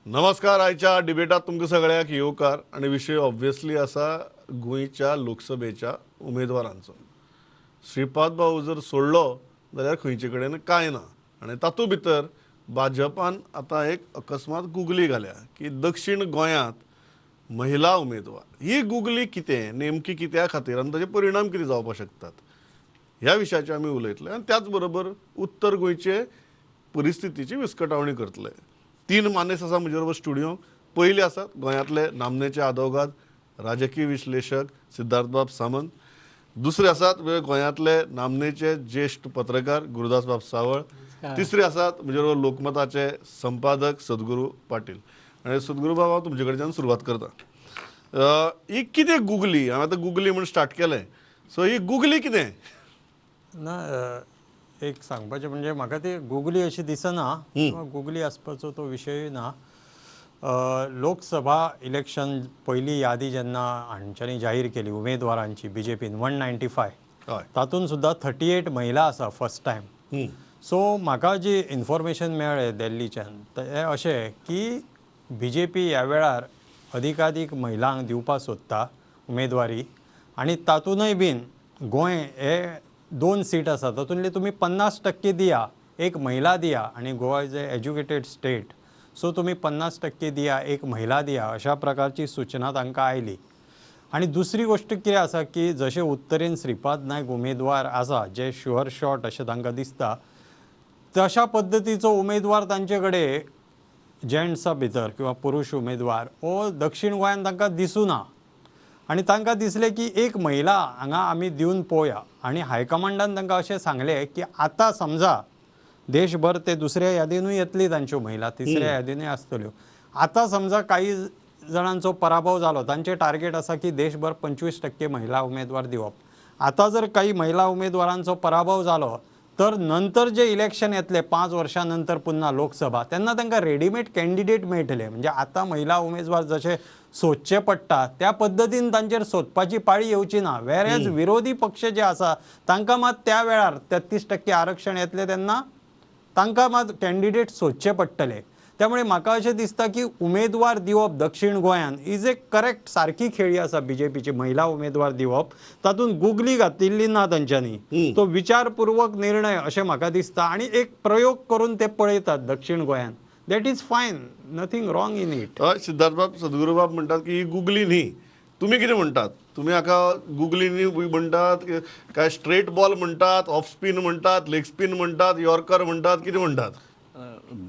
नमस्कार. आयच्या डिबेटात तुमकां सगळ्यांक येवकार आनी विशय ऑब्वियसली आसा गोंयच्या लोकसभेच्या उमेदवारांचो. श्रीपाद भाऊ जर सोडलो जाल्यार खंयचे कडेन कांय ना आनी तातूंत भितर भाजपान आतां एक अकस्मात गुगली घाल्या की दक्षीण गोंयांत महिला उमेदवार. ही गुगली कितें नेमकी, कित्या खातीर आनी ताचे परिणाम कितें जावपाक शकतात ह्या विशयाचेर आमी उलयतले आनी त्याच बरोबर उत्तर गोंयचे परिस्थितीची विस्कटावणी करतले. तीन मानेस आसा म्हजे बरोबर स्टुडियोंत. पयले आसात गोंयांतले नामनेचे आदवोगाद, राजकीय विश्लेशक सिद्धार्थबाब सामंत. दुसरे आसात गोंयांतले नामनेचे ज्येश्ठ पत्रकार गुरुदासबाब सावळ. तिसरे आसात म्हजे बरोबर लोकमताचे संपादक सद्गुरू पाटील. आनी सद्गुरू बाब, हांव तुमचे कडच्यान सुरवात करता. ही कितें गुगली? हांवें आतां गुगली म्हूण स्टार्ट केलें, सो ही गुगली कितें? ना, एक सांगपाचें म्हणजे म्हाका ती गुगली अशी दिसना, गुगली आसपाचो तो विशयूय ना. लोकसभा इलेक्शन पयली यादी जेन्ना हांच्यांनी जाहीर केली उमेदवारांची बीजेपीन 195, तातूंत सुद्दां 38 महिला आसा फर्स्ट टायम. सो म्हाका जी इन्फॉर्मेशन मेळ्ळें दिल्लीच्यान तें अशें की बीजेपी ह्या वेळार अधिकाधीक महिलांक दिवपाक सोदता उमेदवारी आनी तातूंतय बीन गोंय हे 2 सीट आसा तातूंतले तुमी 50% दिया, एक महिला दिया आनी Goa is a educated state, so तुमी 50% दिया, एक महिला दिया अशा प्रकारची सूचना तांकां आयली. आनी दुसरी गोश्ट कितें आसा की जशें उत्तरेन श्रीपाद नायक उमेदवार आसा जे शुअर शॉट अशें तांकां दिसता, तशा पद्दतीचो उमेदवार तांचे कडेन जेंट्सा भितर किंवा पुरुष उमेदवार हो दक्षीण गोंयांत तांकां दिसूना आनी तांकां दिसलें की एक महिला हांगा आमी दिवन पळोवया. आनी हायकमांडान तांकां अशें सांगलें की आतां समजा देशभर ते दुसऱ्या यादीनूय येतली तांच्यो महिला, तिसऱ्या यादीनूय आसतल्यो. आतां समजा काही जाणांचो पराभव जालो, तांचें टार्गेट आसा की देशभर 25% महिला उमेदवार दिवप. आतां जर काही महिला उमेदवारांचो पराभव जालो तर नंतर जे इलेक्शन येतले 5 वर्षां नंतर पुन्हा लोकसभा, तेन्ना तांकां रेडीमेड कॅन्डिडेट मेळटले. म्हणजे आतां महिला उमेदवार जशे सोदचे पडटा त्या पद्दतीन तांचेर सोदपाची पाळी येवची ना. वेर विरोधी पक्ष जे आसा तांकां मात त्या वेळार 33% आरक्षण येतलें तेन्ना तांकां मात कॅन्डिडेट सोदचे पडटले. त्यामुळे म्हाका अशें दिसता की उमेदवार दिवप दक्षीण गोंयांत is a correct सारकी खेळी आसा बीजेपीची, महिला उमेदवार दिवप. तातूंत गुगली घातिल्ली ना तांच्यांनी, तो विचारपूर्वक निर्णय अशें म्हाका दिसता आनी एक प्रयोग करून ते पळयतात दक्षीण गोंयांत. That is fine, nothing wrong in it. सिद्धार्थबाब, सद्गुरूबाब म्हणटात की ही गुगली न्ही, तुमी कितें म्हणटात? तुमी हाका गुगली न्ही म्हणटात काय स्ट्रेट बॉल म्हणटात, ऑफ स्पीन म्हणटात, लेग स्पीन म्हणटात, यॉर्कर म्हणटात, कितें म्हणटात?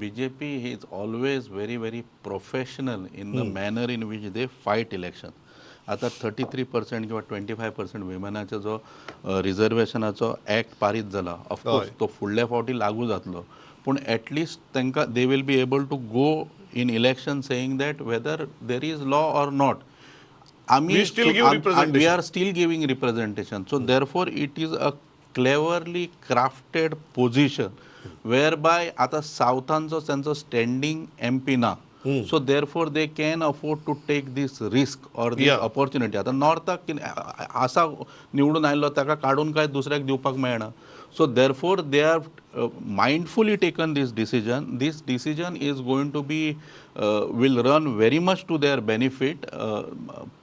BJP is always very very professional in the manner in which they fight election. आता 33% किंवा 25% विमनाचो जो रिजर्वेशनाचो ॲक्ट पारीत जाला, ऑफकोर्स तो फुडल्या फावटी लागू जातलो, पूण एटलिस्ट तांकां they will be able to go in election saying that whether there is law or not, आमी we are still giving representation. So therefore it is a cleverly crafted position whereby आता सावथांचो तांचो standing MP ना, so therefore they can afford to take this risk or this opportunity. आतां नॉर्थाक आसा निवडून आयिल्लो ताका काडून काय दुसऱ्याक दिवपाक मेळना. So therefore they are mindfully taken this decision. This decision is going to be will run very much to their benefit.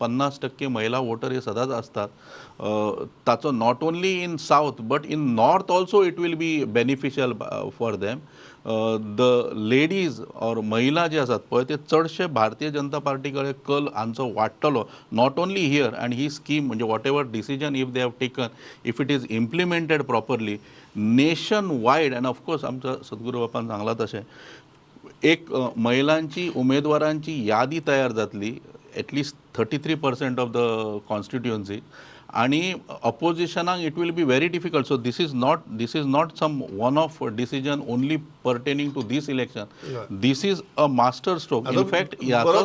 50% महिला वोटर हे सदांच आसतात, ताचो not only in south but in north also it will be beneficial for them. The ladies or महिला जे आसात पळय ते चडशे भारतीय जनता पार्टी कडेन कल हांचो वाडटलो, not only here. आनी ही स्कीम म्हणजे whatever decision if they have taken, if it is implemented properly nation wide, and of course आमच्या सद्गुरू बापान सांगलां तशें एक महिलांची उमेदवारांची यादी तयार जातली at least 33% of the constituency, आनी अपोजिशनाक it will be very difficult. So this is not some one off decision only pertaining to this election. This is a master stroke. In fact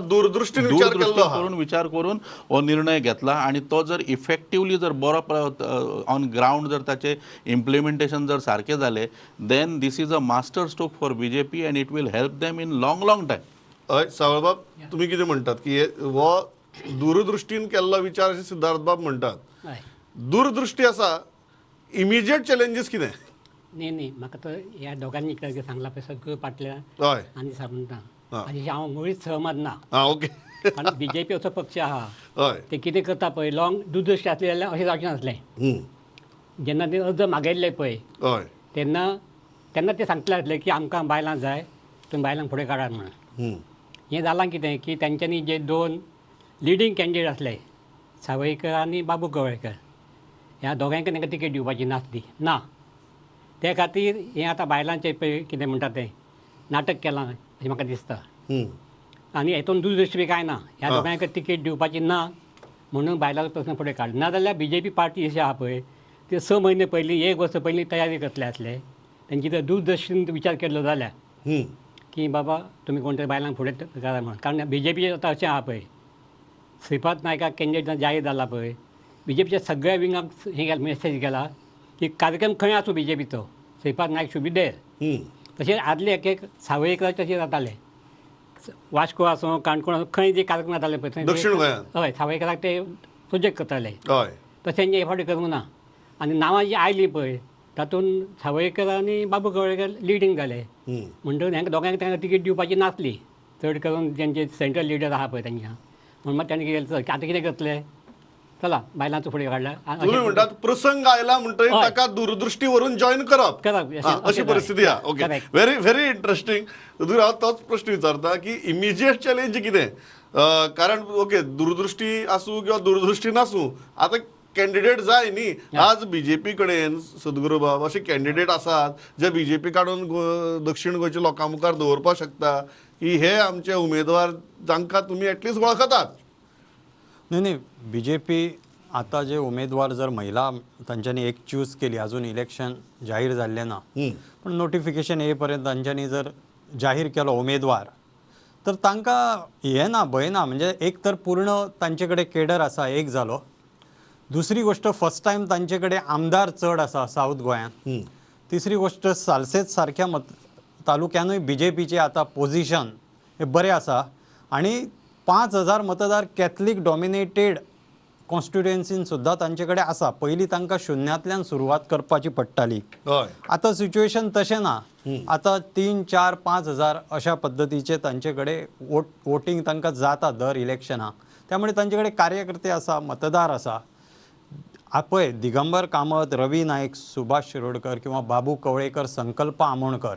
दूरदृष्टी करून विचार करून हो निर्णय घेतला आनी तो जर इफेक्टिवली जर बरो ऑन ग्रावंड जर ताचे इम्प्लिमेंटेशन जर सारकें जालें, then this is a master stroke for BJP and it will help them in long long time. हय सावळबाब, तुमी कितें म्हणटात की हो दूरदृष्टीन केल्लो विचार अशें सिद्धार्थबाब म्हणटात? दूरदृष्टी आसा, इमिजिएट चॅलेंजीस कितें? न्ही न्ही, म्हाका तो ह्या दोगांनी सांगला पळय, सद्गुरू पाटल्या आनी सामंतान, आनी हांव मुळीच सहमत ना. ओके. कारण बीजेपी असो पक्ष आहा, ते कितें करता पळय लॉंग दूरदृश्टी आसली जाल्यार अशें जावचें नासलें. जेन्ना ते अर्ज मागयल्ले पळय तेन्ना तेन्ना ते सांगतले आसले की आमकां बायलां जाय, तुमी बायलांक फुडें काडात म्हणून. हें जालां कितें की तांच्यांनी जे दोन लिडींग कॅन्डिडेट आसले सावयकर आनी बाबू कवळेकर ह्या दोगांयक तांकां तिकेट दिवपाची नासली ना. ते खातीर हें आतां बायलांचें पळय कितें म्हणटा तें नाटक केलां अशें म्हाका दिसता. आनी हेतून दूरदृश्टी बी कांय ना, ह्या दोगांयक तिकेट दिवपाची ना म्हणून बायलांचो प्रस्न फुडें काडलो. ना जाल्यार बीजेपी पार्टी अशी आहा पळय ते 6 म्हयने पयलीं 1 वर्स पयलीं तयारी करतले आसले. तेंची जर दूरदृश्टीन विचार केल्लो जाल्यार की बाबा तुमी कोण तरी बायलांक फुडें करा म्हणून. कारण बीजेपी आतां अशें आहा पळय श्रीपाद नायकाक कॅन्डिडेट जाहीर जाला पळय, बीजेपीच्या सगळ्या विंगाक हें मॅसेज गेला की कार्यक्रम खंय आसूं बीजेपीचो Shripad Naik should be there. तशेंच आदले एक एक सावयकर तशें जाताले, वास्को आसूं काणकोण आसूं खंय जे कार्यक्रम जाताले पळय दक्षिण गोंयांत हय सावयकराक ते प्रोजेक्ट करताले. तशें हे फावटी करूंक ना. आनी नांवां जीं आयलीं पळय तातूंत सावयकर आनी बाबू कवळेकर लिडींग जाले म्हणटकच हांकां दोगांक तांकां तिकेट दिवपाची नासली चड करून जेंचे सेंट्रल लिडर आहा पळय तांच्या. म्हणून मागीर तांणी कितें केलें आतां कितें करतले चला बायलांचो फुडें काडला. तुम्ही म्हणटात प्रसंग आयला म्हणटकीर ताका दूरदृष्टी वरून जॉईन करप अशी परिस्थिती आहा. Okay, very very interesting. हांव तोच प्रश्न विचारता की इमिजिएट चॅलेंज कितें, कारण ओके दूरदृष्टी आसूं किंवा दूरदृष्टी नासूं आतां कॅन्डिडेट जाय न्ही. आज बीजेपी कडेन सद्गुरू बाब अशे कॅन्डिडेट आसात जे बीजेपी काडून दक्षिण गोंयच्या लोकां मुखार दवरपाक शकता की हे आमचे उमेदवार जांकां तुमी एटलिस्ट वळखतात. न्ही न्ही, बीजेपी आता जे उमेदवार जर महिला तांच्यांनी एक चूज केली, अजून इलेक्शन जाहीर जाल्लें ना पण नोटिफिकेशन येईपर्यंत तांच्यांनी जर जाहीर केलो उमेदवार तर तांकां हें ना भंय ना. म्हणजे एक तर पूर्ण तांचे कडेन केडर आसा एक जालो, दुसरी गोष्ट फर्स्ट टायम तांचे कडेन आमदार चड आसा सावथ गोंयांत, तिसरी गोष्ट सालसेत सारक्या मत तालुक्यानूय बीजेपीचें आतां पोजिशन हे बरें आसा आनी 5000 मतदार कॅथलीक डॉमिनेटेड कॉन्स्टिट्युएन्सीन सुद्दां तांचे कडेन आसा. पयलीं तांकां शुन्यांतल्यान सुरवात करपाची पडटाली, आतां सिच्युएशन तशें ना. आतां 3, 4, 5 हजार अशा पद्दतीचे तांचे कडेन वोटींग तांकां जाता दर इलेक्शनाक. त्यामुळे तांचे कडेन कार्यकर्ते आसा, मतदार आसा. पळय दिगंबर कामत, रवी नायक, सुभाष शिरोडकर किंवा बाबू कवळेकर, संकल्प आमोणकर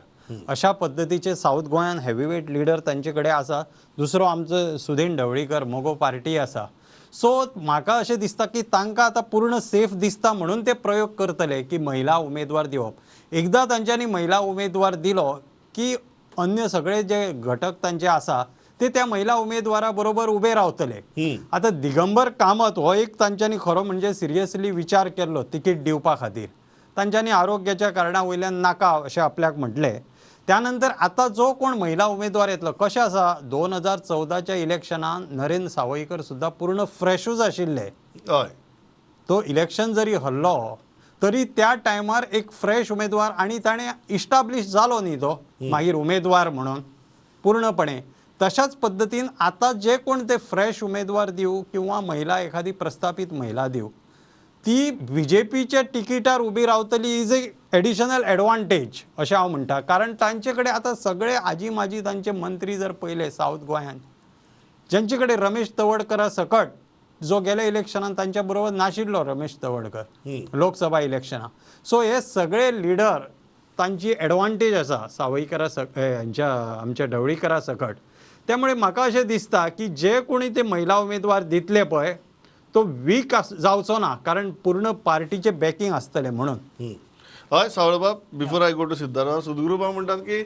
अशा पद्दतीचे सावथ गोंयान हेवीवेट लिडर तांचे कडेन आसा. दुसरो आमचो सुदीन ढवळीकर मगो पार्टी आसा. सो म्हाका अशें दिसता की तांकां आतां पूर्ण सेफ दिसता म्हणून ते प्रयोग करतले की महिला उमेदवार दिवप. एकदां तांच्यांनी महिला उमेदवार दिलो की अन्य सगळे जे घटक तांचे आसा ते त्या महिला उमेदवारा बरोबर उबे रावतले. आतां दिगंबर कामत हो एक तांच्यांनी खरो म्हणजे सिरियसली विचार केल्लो तिकीट दिवपा खातीर, तांच्यांनी आरोग्याच्या कारणा वयल्यान नाका अशें आपल्याक म्हटलें. त्यानंतर आतां जो कोण महिला उमेदवार येतलो कशें आसा 2014च्या इलेक्शनान नरेंद्र सावयकर सुद्दां पूर्ण फ्रेशूच आशिल्ले. तो इलेक्शन जरी हरलो तरी त्या टायमार एक फ्रेश उमेदवार आनी ताणें इस्टाब्लिश जालो न्ही तो मागीर उमेदवार म्हणून पूर्णपणे. तशाच पद्दतीन आतां जे कोण ते फ्रेश उमेदवार दिवं किंवा महिला एखादी प्रस्थापित महिला दिवं ती बीजेपीच्या तिकिटार उबी रावतली is a additional advantage अशें हांव म्हणटा. कारण तांचे कडेन आतां सगळे आजी माजी तांचे मंत्री जर पळयले सावथ गोंयांत ज्यांचे कडेन रमेश तवडकरा सकट जो गेल्या इलेक्शनान तांच्या बरोबर नाशिल्लो रमेश तवडकर लोकसभा इलेक्शनाक. सो हे सगळे लिडर तांची एडवांटेज आसा सावयकरा हांच्या आमच्या ढवळीकरा सकट. त्यामुळे म्हाका अशें दिसता की जे कोणी ते महिला उमेदवार दितले पळय तो वीक जावचो ना, कारण पूर्ण पार्टीचें बॅकिंग आसतलें म्हणून. हय सावळबाब, before I go to Siddharth, सद्गुरूबाब म्हणटात की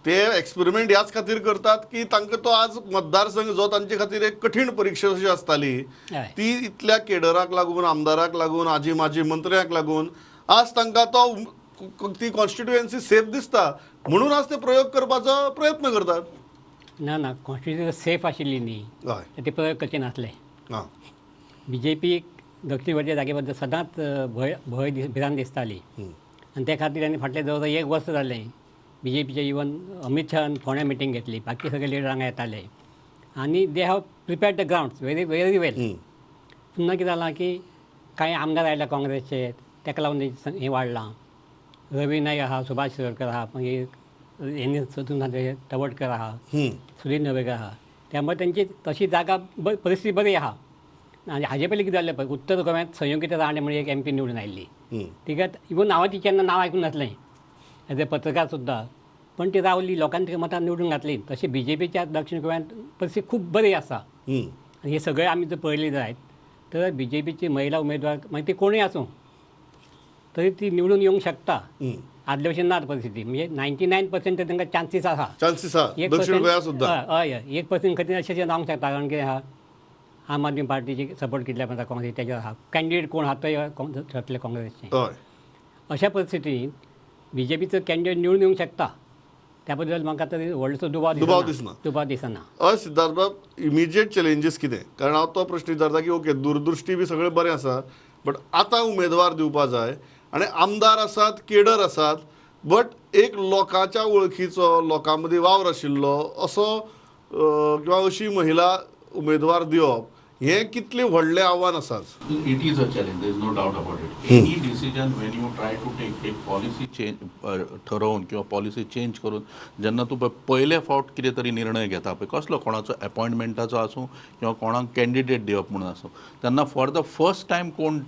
ते एक्सपेरिमेंट ह्याच खातीर करतात की तांकां तो आज मतदारसंघ जो तांचे खातीर एक कठीण परिक्षा अशी आसताली ती इतल्या केडराक लागून, आमदाराक लागून, आजी माजी मंत्र्यांक लागून आज तांकां तो ती कॉन्स्टिट्युएन्सी सेफ दिसता म्हणून आज ते प्रयोग करपाचो प्रयत्न करतात. ना ना, कॉन्स्टिट्युएन्सी सेफ आशिल्ली न्ही ते प्रयोग करचे नासले. बीजेपी दक्षिण गोंयच्या जागे बद्दल सदांच भंय भंय भिरांत दिसताली आनी ते खातीर आनी फाटलें जवळ जवळ 1 वर्स जालें बीजेपीचे इवन अमीत शहान फोंड्या मिटींग घेतली, बाकी सगळे लिडर हांगा येताले आनी they have prepared the ground very very well. पुन्हा कितें जालां की कांय आमदार आयल्या काँग्रेसचे ताका लागून हें वाडलां. रवी नायक आहा, सुभाष शिरोडकर आहा, मागीर हेनी सोदून तवडकर आहा, सुदिन ढवळीकर आहा, त्यामुळे त्यांची तशी जागा परिस्थिती बरी आहा. आनी हाजे पयलीं कितें जाल्लें पळय, उत्तर गोंयांत संयोगिता राणे म्हणून एक एम पी निवडून आयिल्ली, तिका इवन हांवें तिचें केन्ना नांव आयकूंक नासलें एज ए पत्रकार सुद्दां, पण ती रावली, लोकांनी तिका मतां निवडून घातली. तशें बी जे पीच्या दक्षिण गोंयांत परिस्थिती खूब बरी आसा. आनी हे सगळे आमी जर पळयले जायत तर बी जे पीची महिला उमेदवार मागीर ती कोणूय आसूं तरी ती निवडून येवंक शकता. आदले भशेन ना परिस्थिती, म्हणजे 99% तांकां चान्सीस आसा. चान्सीस आसा दक्षिण गोंयांत सुद्दां. हय हय, 1% खातीर अशें जावंक शकता, कारण कितें आहा आम आदमी पार्टीची सपोर्ट कितल्या पर्यंत काँग्रेस तेजेर आहा, कॅन्डिडेट कोण आहा तो थरतले काँग्रेसचे. अशा परिस्थितींत बी जे पीचो कॅन्डिडेट निवडून येवंक शकता, त्या बद्दल म्हाका तरी व्हडलोसो दुबाव दिसना. दुबाव दिसना. हय सिद्धार्थ बाब, इमिजिएट चॅलेंजीस कितें? कारण हांव तो प्रश्न विचारता की ओके दूरदृश्टी बी सगळें बरें आसा, बट आतां उमेदवार दिवपा जाय आनी आमदार आसात, केडर आसात, बट एक लोकांच्या वळखीचो, लोकां मदीं वावर आशिल्लो असो किंवा अशी महिला उमेदवार दिवप हें कितलें व्हडलें आव्हान आसा? It is a challenge, there is no doubt about it. Any decision when you try to take एक पॉलिसी चेंज ठरोवन किंवा पॉलिसी चेंज करून जेन्ना तूं पयले फावट कितें तरी निर्णय घेता पळय, कसलो कोणाचो अपॉयंटमेंटाचो आसूं किंवा कोणाक कॅन्डिडेट दिवप म्हणून आसूं, तेन्ना फॉर the first time कोण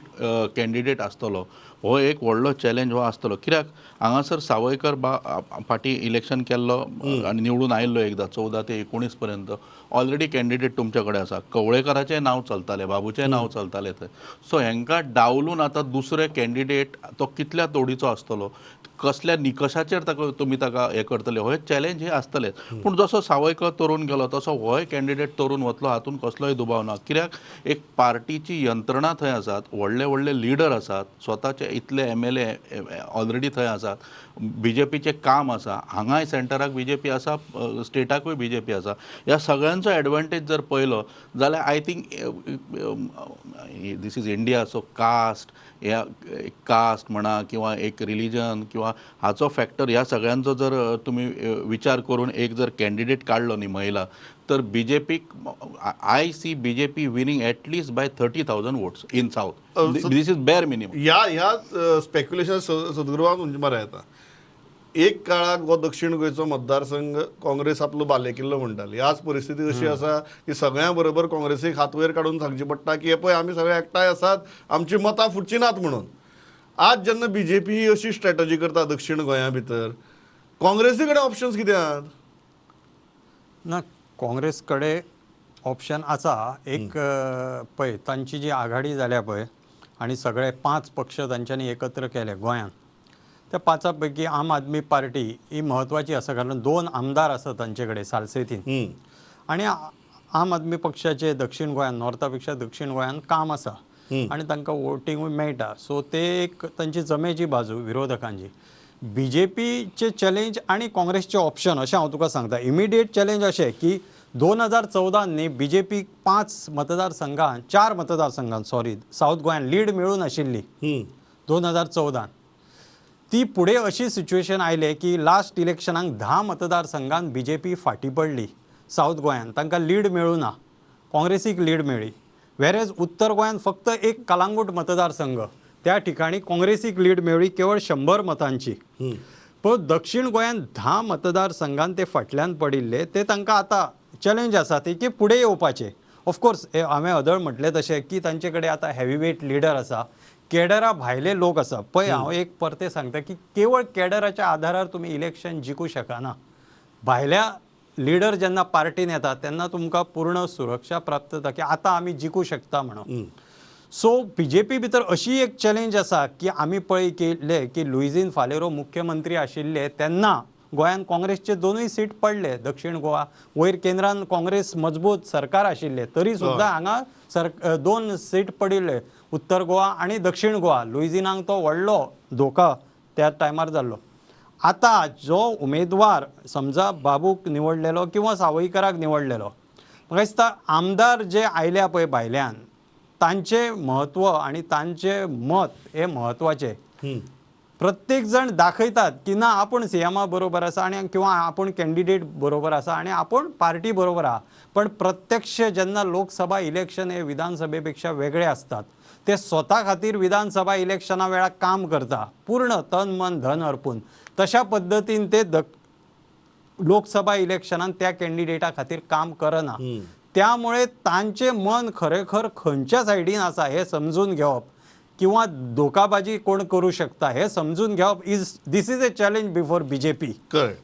कॅन्डिडेट आसतलो हो एक व्हडलो चॅलेंज हो आसतलो. कित्याक हांगासर सावयकर फाटीं इलेक्शन केल्लो आनी निवडून आयिल्लो एकदां 14 ते 19 पर्यंत, ऑलरेडी कॅन्डिडेट तुमच्या कडेन आसा, कवळेकराचें नांव चलतालें, बाबूचें नांव चलतालें थंय. सो हेंकां डावलून आतां दुसरे कॅन्डिडेट तो कितल्या तोडीचो आसतलो, कसल्या निकशाचेर ताका तुमी ताका हें करतले, हो चॅलेंज हे आसतलेच. पूण जसो सावयकर तरून गेलो तसो होय कॅन्डिडेट तरून वतलो हातून कसलोय दुबाव ना. कित्याक एक पार्टीची यंत्रणा थंय आसात, व्हडले व्हडले लिडर आसात, स्वताचे इतले MLA already थंय आसात, बी जे पीचें काम आसा, हांगाय सेंटराक बी जे पी आसा, स्टेटाकूय बी जे पी आसा. ह्या सगळ्यांचो एडवांटेज जर पळयलो जाल्यार I think this is India, so caste, ह्या कास्ट म्हणा किंवा एक रिलीजन किंवा हाचो फॅक्टर ह्या सगळ्यांचो जर तुमी विचार करून एक जर कॅन्डिडेट काडलो न्ही महिला, तर B J pick I see B J P winning at least by 30,000 votes in south. This is bare minimum. ह्या ह्या स्पेक्युलेशन सदगुरुबाब तुमचे मरे येता. एक काळाक हो दक्षिण गोंयचो मतदारसंघ काँग्रेस आपलो बालेकिल्लो म्हणटाली. आज परिस्थिती अशी आसा की सगळ्यां बरोबर काँग्रेसीक हात वयर काडून सांगची पडटा की हे पळय आमी सगळे एकठांय आसात, आमची मतां फुटची नात म्हणून. आज जेन्ना बी जे पी अशी स्ट्रॅटजी करता दक्षिण गोंया भितर, काँग्रेसी कडेन ऑप्शन्स कितें आहात? ना, काँग्रेस कडेन ऑप्शन आसा एक. पळय तांची जी आघाडी जाल्या पळय आनी सगळे 5 पक्ष तांच्यांनी एकत्र केले गोंयांत, त्या 5 पैकी आम आदमी पार्टी ही म्हत्वाची आसा, कारण 2 आमदार आसा तांचे कडेन सालसेतीन, आनी आम आदमी पक्षाचे दक्षिण गोंयांत, नॉर्था पेक्षा दक्षिण गोंयांत काम आसा आनी तांकां वोटिंगूय मेळटा. सो ते एक तांची जमेची बाजू विरोधकांची. बी जे पीचे चॅलेंज आनी काँग्रेसचे ऑप्शन अशें हांव तुका सांगता. इमिडिएट चॅलेंज अशें की 2014 न्ही बी जे पीक 5 मतदारसंघान, 4 मतदारसंघान सॉरी सावथ गोंयान लीड मेळून आशिल्ली 2014. ती फुडें अशी सिच्युएशन आयलें की लास्ट इलेक्शनाक 10 मतदारसंघान बी जे पी फाटीं पडली सावथ गोंयान, तांकां लीड मेळूं ना, काँग्रेसीक लीड मेळ्ळी. वेरेज उत्तर गोंयान फक्त एक कलांगूट मतदारसंघ त्या ठिकाणी काँग्रेसीक लीड मेळ्ळी केवळ 100 मतांची. पण दक्षिण गोंयान 10 मतदारसंघान ते फाटल्यान पडिल्ले, ते तांकां आतां चॅलेंज आसा ते की फुडें येवपाचें. ऑफकोर्स हांवें अदळ म्हटलें तशें की तांचे कडेन आतां हेवीवेट लिडर आसा, केडरा भायले लोक आसा. पळय हांव एक परतें सांगता की केवळ केडराच्या आधारार तुमी इलेक्शन जिखूं शकना. भायल्या लिडर जेन्ना पार्टीन येता तेन्ना तुमकां पूर्ण सुरक्षा प्राप्त जाता की आतां आमी जिखूं शकता म्हणून. सो बी जे पी भितर अशी एक चॅलेंज आसा की आमी पळय केल्ले की लुइझीन फालेरो मुख्यमंत्री आशिल्ले तेन्ना गोंयांत काँग्रेसचे 2 सीट पडले दक्षिण गोवा, वयर केंद्रान काँग्रेस मजबूत सरकार आशिल्ले तरी सुद्दां हांगा 2 सीट पडिल्ले उत्तर गोवा आनी दक्षिण गोवा. लुइझिनाक तो व्हडलो धोका त्या टायमार जाल्लो. आतां जो उमेदवार समजा बाबूक निवडलेलो किंवा सावयकराक निवडलेलो, म्हाका दिसता आमदार जे आयल्या पळय भायल्यान तांचें म्हत्व आनी तांचें मत हें म्हत्वाचें. प्रत्येक जण दाखयतात की ना आपूण सीएमा बरोबर आसा आनी किंवा आपूण कॅन्डिडेट बरोबर आसा आनी आपूण पार्टी बरोबर आहा, पण प्रत्यक्ष जेन्ना लोकसभा इलेक्शन हे विधानसभे पेक्षा वेगळे आसतात, ते स्वता खातीर विधानसभा इलेक्शना वेळार काम करता पूर्ण तन मन धन अर्पून, तशा पद्दतीन ते लोकसभा इलेक्शनान त्या कॅन्डिडेटा खातीर काम करना. त्यामुळे तांचे मन खरेखर खंयच्या सायडीन आसा हे समजून घेवप किंवा धोकाबाजी कोण करू शकता हे समजून घेवप is this is a challenge before BJP.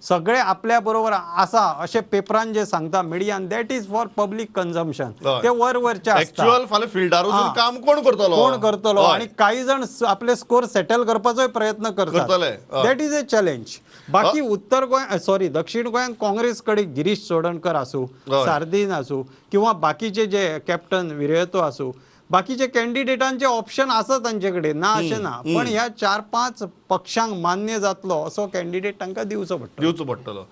सगळे आपल्या बरोबर आसा अशें पेपरान जे सांगता मिडियान, that is for public consumption, ते वर वरचे एक्चुअल फाल्यां फिल्डार वचून काम कोण करतलो, कोण करतलो, आणि काही जण आपले स्कोर सेटल करपाचोय प्रयत्न करतात, that is a challenge. बाकी उत्तर गोंय सॉरी दक्षिण गोंयांत काँग्रेस कडेन गिरीश चोडणकर आसूं, सार्दीन आसूं किंवा बाकीचे जे कॅप्टन विरेतो आसूं, बाकीचे कॅन्डिडेटांचे ऑप्शन आसा तांचे कडेन, ना अशें ना, पण ह्या 4-5 पक्षांक मान्य जातलो असो कॅन्डिडेट तांकां दिवचो पडटलो, दिवचो पडटलो.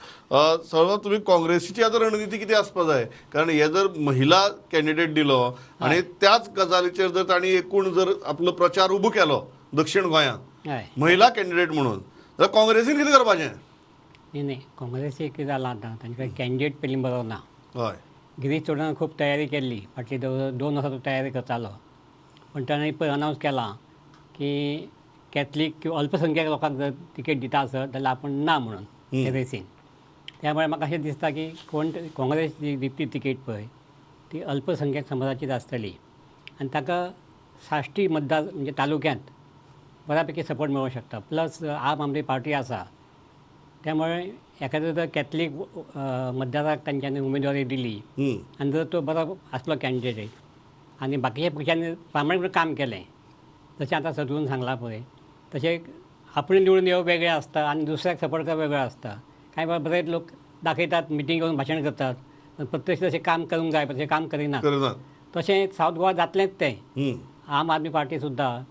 सर्व तुमी काँग्रेसीची आतां रणनिती कितें आसपा जाय, कारण हे जर महिला कॅन्डिडेट दिलो आनी त्याच गजालीचेर जर तांणी एकूण जर आपलो प्रचार उबो केलो दक्षिण गोंयांत महिला कॅन्डिडेट म्हणून, जाल्यार काँग्रेसीन कितें करपाचें? न्ही न्ही, काँग्रेसीक कितें जालां आतां, तांचे कडेन कॅन्डिडेट पयलीं बरो ना. हय, गिरीश चोडणकर खूब तयारी केल्ली, फाटली 2 वर्सां तो तयारी करतालो, पण ताणें पळय अनावन्स केलां की कॅथलीक किंवा अल्पसंख्याक लोकांक जर तिकेट दिता आसत जाल्यार आपूण ना म्हणून हे रेसीन. त्यामुळे म्हाका अशें दिसता की कोण काँग्रेस जी दिता तिकेट पळय ती अल्पसंख्याक समाजाचीच आसतली आनी ताका साश्टी मतदार म्हणजे तालुक्यांत बऱ्यापैकी सपोर्ट मेळूंक शकता. प्लस आम आदमी पार्टी आसा, त्यामुळे एखादो जर कॅथलीक मतदाराक तांच्यांनी उमेदवारी दिली आनी जर तो बरो आसलो कॅन्डिडेट आनी बाकीच्या पक्षांनी प्रामाणीकपणान काम केलें, जशें आतां सदगुरून सांगलां पळय तशें आपण निवडून येवप वेगळें आसता आनी दुसऱ्याक सपोर्ट करप वेगळो आसता. कांय वेळार बरेच लोक दाखयतात, मिटींग येवन भाशण करतात, पण प्रत्यक्ष तशें काम करूंक जाय तशें काम करिनात. तशें सावथ गोवा जातलेंच तें. आम आदमी पार्टी सुद्दां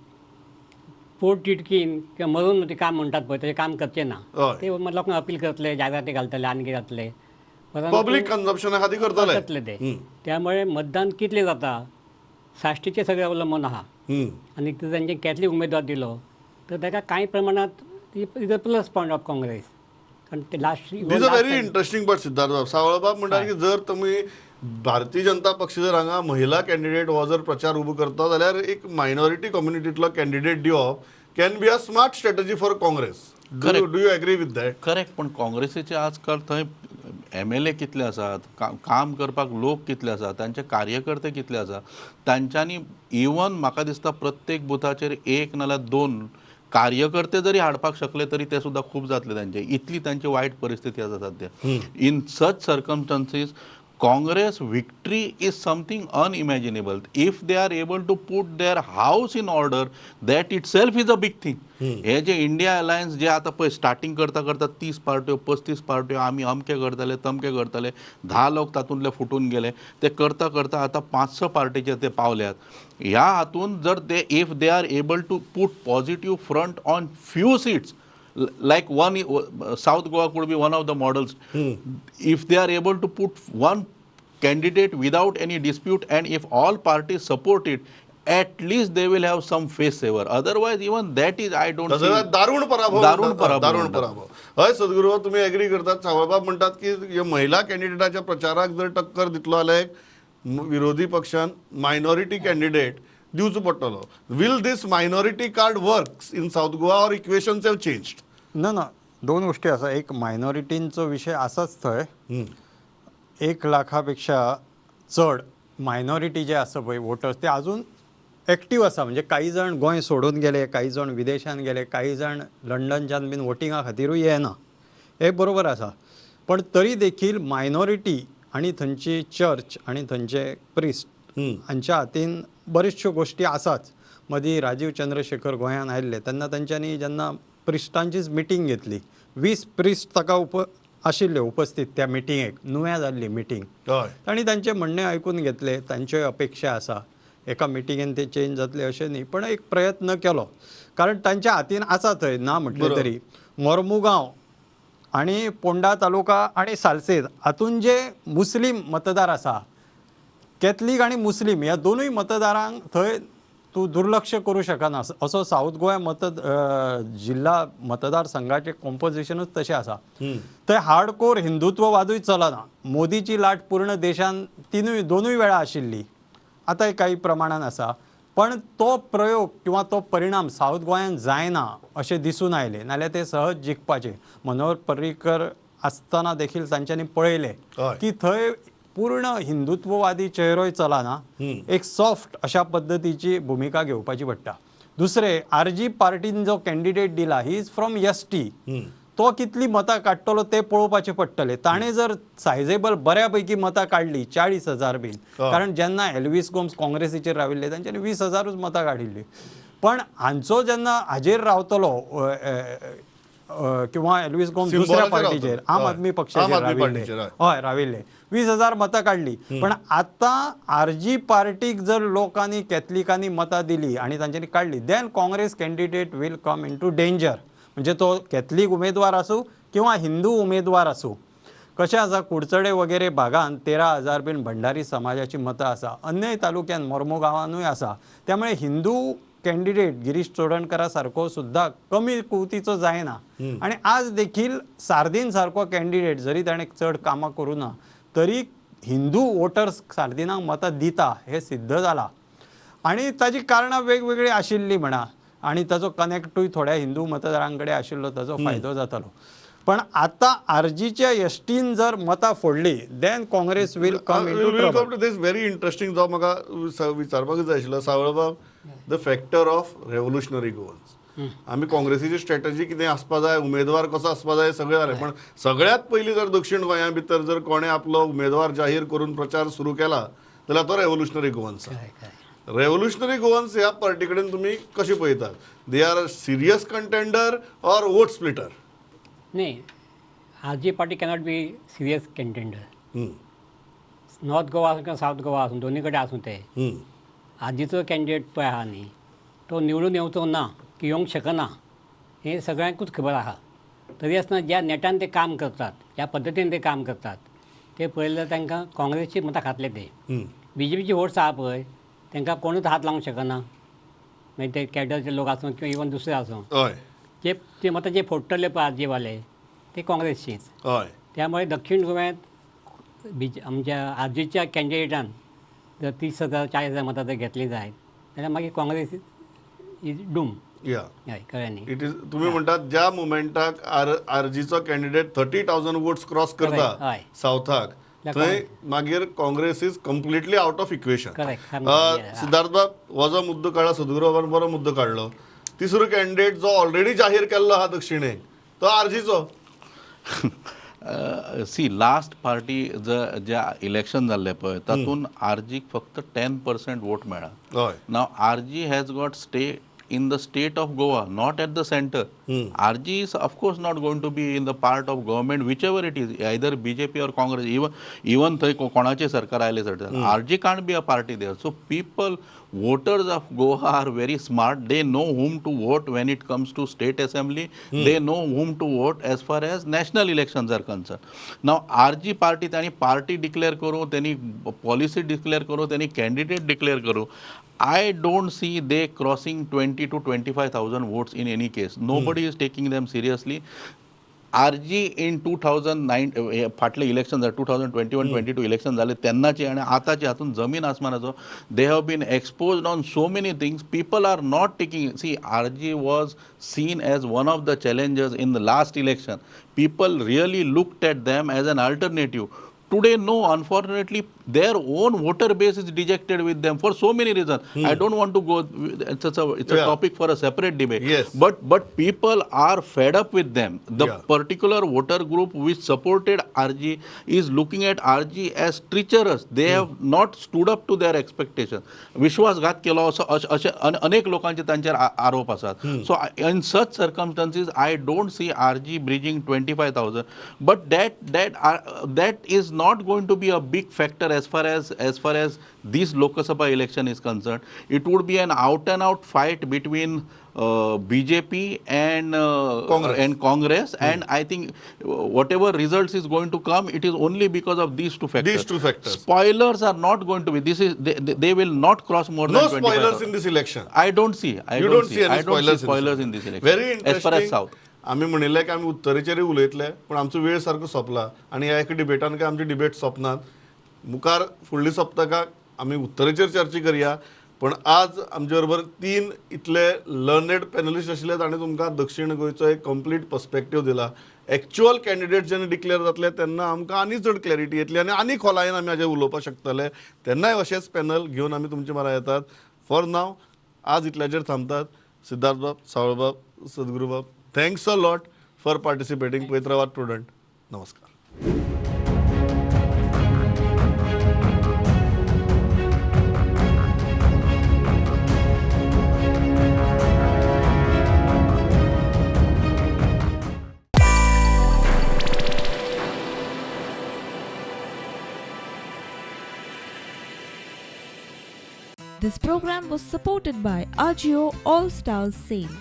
पोट तिडकीन किंवा मरून ते काम म्हणटात पळय तशें काम करचें ना, ते लोकांक अपील करतले, जायराती घालतले आनी कितें जातलें, पब्लीक कन्जप्शना खातीर करतले ते. त्यामुळे मतदान कितलें जाता साश्टीचें सगळें अवलंबून आहा आनी तांचे कॅथलीक उमेदवार दिलो तर ताका कांय प्रमाणांत is a plus point of Congress. कारण ते last is a very interesting part. Siddharth बाब, सावळबाब म्हणटात की जर तुमी भारतीय जनता पक्ष जर हांगा महिला कॅन्डिडेट हो जर प्रचार उबो करता जाल्यार एक मायनॉरिटी कम्युनिटींतलो कॅन्डिडेट दिवप can be a smart strategy for Congress. Do you agree with that? Correct. पण काँग्रेसीचे आजकाल थंय MLA कितले आसात, काम करपाक लोक कितले आसात, तांचे कार्यकर्ते कितले आसात, तांच्यांनी इवन म्हाका दिसता प्रत्येक बुथाचेर 1 नाल्यार 2 कार्यकर्ते जरी हाडपाक शकले तरी ते सुद्दां खूब जातले तांचे, इतली तांची वायट परिस्थिती आसा सद्या. In such circumstances Congress victory is something unimaginable. If they are able to put their house in order, that itself is a big thing. हे जे इंडिया अलायन्स जे आतां पळय स्टार्टींग करता करता 30 पार्ट्यो 35 पार्ट्यो आमी अमके करताले तमके करताले, 10 लोक तातूंतले फुटून गेले, ते करता करता आतां 5-6 पार्टीचेर ते पावल्यात. ह्या हातून जर ते if they are able to put positive front on few seats, like one South Goa could be one of the models. If they are able to put one candidate without any dispute and if all parties support it, at least they will have some face saver. Otherwise, even that is, I don't see. दारुण पराभव, दारुण पराभव, दारुण पराभव. हय सद्गुरू, तुम्ही agree करतात? सावळबाब म्हणतात की महिला कॅन्डिडेटाच्या प्रचाराक जर टक्कर दितलो जाल्यार विरोधी पक्षान मायनॉरिटी कॅन्डिडेट दिवचो पडटलो. Will this minority card works in South Goa or equations have changed? ना ना, 2 गोष्टी आसा. एक मायनॉरिटींचो विशय आसाच थंय, 1 लाखापेक्षा चड मायनॉरिटी जे आसा पळय वोटर्स ते अजून एक्टीव आसा. म्हणजे काही जण गोंय सोडून गेले, काही जण विदेशान गेले, काही जण लंडनच्यान बीन वोटिंगा खातीरूय येना, हे बरोबर आसा. पण तरी देखील मायनॉरिटी आनी थंयची चर्च आनी थंयचे प्रिस्ट हांच्या हातीन बऱ्योचश्यो गोश्टी आसाच. मदीं राजीव चंद्रशेखर गोंयांत आयिल्ले तेन्ना तांच्यांनी जेन्ना प्रिस्टांचीच मिटींग घेतली, 20 प्रिस्ट ताका आशिल्ले उपस्थित त्या मिटिंगेक, नुव्या जाल्ली मिटींग. तांणी तांचें म्हणणें आयकून घेतलें, तांच्योय अपेक्षा आसा एका मिटिंगेन ते चेंज जातले अशें न्ही, पण एक प्रयत्न केलो कारण तांच्या हातीन आसा थंय ना म्हटलें तरी. मोर्मुगांव आनी पोंडा तालुका आनी सालसेद हातून जे मुस्लीम मतदार आसा, कॅथलीक आनी मुस्लीम ह्या दोनूय मतदारांक थंय तूं दुर्लक्ष करूं शकना असो सावथ गोवा जिल्हा मतदारसंघाचें कॉम्पोजिशनूच तशें आसा. थंय हार्डकोर हिंदुत्ववादूय चलना. मोदीची लाट पूर्ण देशान 2 वेळा आशिल्ली, आतांय काही प्रमाणान आसा, पण तो प्रयोग किंवा तो परिणाम सावथ गोंयान जायना अशें दिसून आयलें, नाल्यार ते सहज जिखपाचे. मनोहर पर्रीकर आसतना देखील तांच्यांनी पळयलें की थंय पूर्ण हिंदुत्ववादी चेहरोय चलना, एक सॉफ्ट अशा पद्दतीची भुमिका घेवपाची पडटा. दुसरें, आरजी पार्टीन जो कॅन्डिडेट दिला he is from ST, तो कितली मतां काडटलो ते पळोवपाचें पडटलें. ताणें जर सायजेबल बऱ्यापैकी मतां काडली 40,000 बीन, कारण जेन्ना एल्वीस गोम्स काँग्रेसीचेर राविल्ले तांच्यांनी 20,000ूच मतां काडिल्ली, पण हांचो जेन्ना हाजेर रावतलो किंवा एल्वीस गोम्स दुसऱ्या पार्टीचेर आम आदमी पक्षाचेर राविल्ले, हय राविल्ले 20,000 मतां काडली. पण आतां आरजी पार्टीक जर लोकांनी कॅथलिकांनी मतां दिली आनी तांच्यांनी काडली, then Congress candidate will come into danger. म्हणजे तो कॅथलीक उमेदवार आसूं किंवा हिंदू उमेदवार आसूं. कशें आसा, कुडचडे वगैरे भागान 13,000 बीन भंडारी समाजाची मतां आसा, अन्य तालुक्यान मोर्मो गांवानूय आसा. त्यामुळे हिंदू कॅन्डिडेट गिरीश चोडणकरा सारको सुद्दां कमी कुवतीचो जायना. आनी आज देखील सार्दीन सारको कॅन्डिडेट जरी ताणें चड कामां करूं ना तरी हिंदू वोटर्स सार्दिनाक मतां दिता हें सिद्ध जालां. आनी ताजी कारणां वेगवेगळीं आशिल्लीं म्हणा, आनी ताजो कनेक्टूय थोड्या हिंदू मतदारां कडेन आशिल्लो, ताजो फायदो जातालो. पण आतां आरजीच्या एसटीन जर मतां फोडली then Congress will come into trouble. This very interesting जो म्हाका विचारपाक जाय आशिल्लो सावळबाब, the factor of revolutionary Goans. आमी काँग्रेसीची स्ट्रॅटजी कितें आसपा जाय, उमेदवार कसो आसपा जाय सगळें जालें, पण सगळ्यांत पयलीं जर दक्षिण गोंया भितर जर कोणें आपलो उमेदवार जाहीर करून प्रचार सुरू केला जाल्यार तो रेव्होल्युशनरी गोवन्स. रेव्होल्युशनरी गोवन्स ह्या पार्टी कडेन तुमी कशें पळयतात? They are serious contender or vote splitter? न्ही, RG party cannot be serious contender. North Goa आसूं किंवा सावथ गोवा आसूं, दोनी कडेन आसूं ते आरजीचो कॅन्डिडेट पळय आहा न्ही, तो निवडून येवचो ना की येवंक शकना हें सगळ्यांकूच खबर आहा. तरी आसतना ज्या नेटान ते काम करतात, ज्या पद्दतीन ते काम करतात ते पळयल्यार तांकां काँग्रेसची मतां खातले ते. बीजेपीची वोट्स आहा पळय तांकां कोणूच हात लावंक शकना, मागीर ते कॅडरचे लोक आसूं किंवा इवन दुसरे आसूं, जे ते मतां जे फोडटले पळय आरजीवाले ते काँग्रेसचीच. त्यामुळे दक्षिण गोव्यांत आमच्या आरजीच्या कॅन्डिडेटान जर 30,000 40,000 मतां जर घेतली जायत जाल्यार मागीर काँग्रेस is डूम. हय, कळ्ळें न्ही? It is तुमी म्हणटात ज्या मुमेंटाक आरजीचो कॅन्डिडेट 30,000 वोट्स क्रॉस करता सावथाक, थंय मागीर Congress is completely out of equation. Siddharth बाब, हो जो मुद्दो काडला सद्गुरू बाबान बरो मुद्दो काडलो. तिसरो कॅन्डिडेट जो ऑलरेडी जाहीर केल्लो आहा दक्षिणेक तो आरजीचो. सी, लास्ट पार्टी ज्या इलेक्शन जाल्लें पळय तातूंत आरजीक फक्त 10% वोट मेळ्ळा. Now RG has got stay in the state of Goa, not at the center. RG is of course not going to be in the part of government, whichever it is, either BJP or Congress, even थंय कोणाचें सरकार आयलें जाल्यार RG can't be a party there. So people, voters of Goa are very smart. They know whom to vote when it comes to state assembly. They know whom to vote as far as national elections are concerned. Now RG party तांणी party declare करूं, त्यांनी policy declare करूं, त्यांनी candidate declare करूं, I don't see they crossing 20 to 25,000 votes in any case. Nobody is taking them seriously. RG in 2009 फाटले election जाले 2021-22 election जाले तेन्नाचे आनी आतांचे हातून जमीन आसमानाचो. They have been exposed on so many things. People are not taking. See, RG was seen as one of the challengers in the last election. People really looked at them as an alternative. Today, no, unfortunately, their own voter base is dejected with them for so many reasons. I don't want to go, it's a topic for a separate debate. Yes. But people are fed up with them. The particular voter group which supported RG is looking at RG as treacherous. They have not stood up to their expectations. विश्वासघात केलो असो अशे अनेक लोकांचे तांचेर आरोप आसात. So in such circumstances, I don't see RG bridging 25,000. But that is not going to be a big factor as far as this Lok Sabha election is concerned. It would be an out and out fight between BJP and Congress, and I think whatever results is going to come, it is only because of these two factors. These two factors. Spoilers are not going to be. This is they will not cross more than 25. No spoilers in this election. I don't see. You don't see any spoilers in this election. Very interesting. As far as South. आमी म्हणिल्लें की आमी उत्तरेचेरूय उलयतले, पूण आमचो वेळ सारको सोंपला आनी ह्या एका डिबेटान काय आमची डिबेट सोंपनात. मुखार फुडल्या सप्तकाक आमी उत्तरेचेर चर्चा करया. पण आज आमचे बरोबर तीन इतले लर्नेड पॅनलिस्ट आशिल्ले ताणें तुमकां दक्षिण गोंयचो एक कंप्लीट पर्सपेक्टीव दिला. एक्चुअल कॅन्डिडेट जेन्ना डिक्लेअर जातले तेन्ना आमकां आनी चड क्लॅरिटी येतली आनी आनी खोलायेन आमी हाजेर उलोवपाक शकतले. तेन्नाय अशेंच पॅनल घेवन आमी तुमचे म्हऱ्यान येतात. फॉर नाव आज इतल्याचेर थांबतात. सिद्धार्थ बाब, सावळबाब, सद्गुरू बाब, thanks a lot for participating. पळयत रावात प्रुडंट. नमस्कार. This program was supported by Ajio All Stars Sale.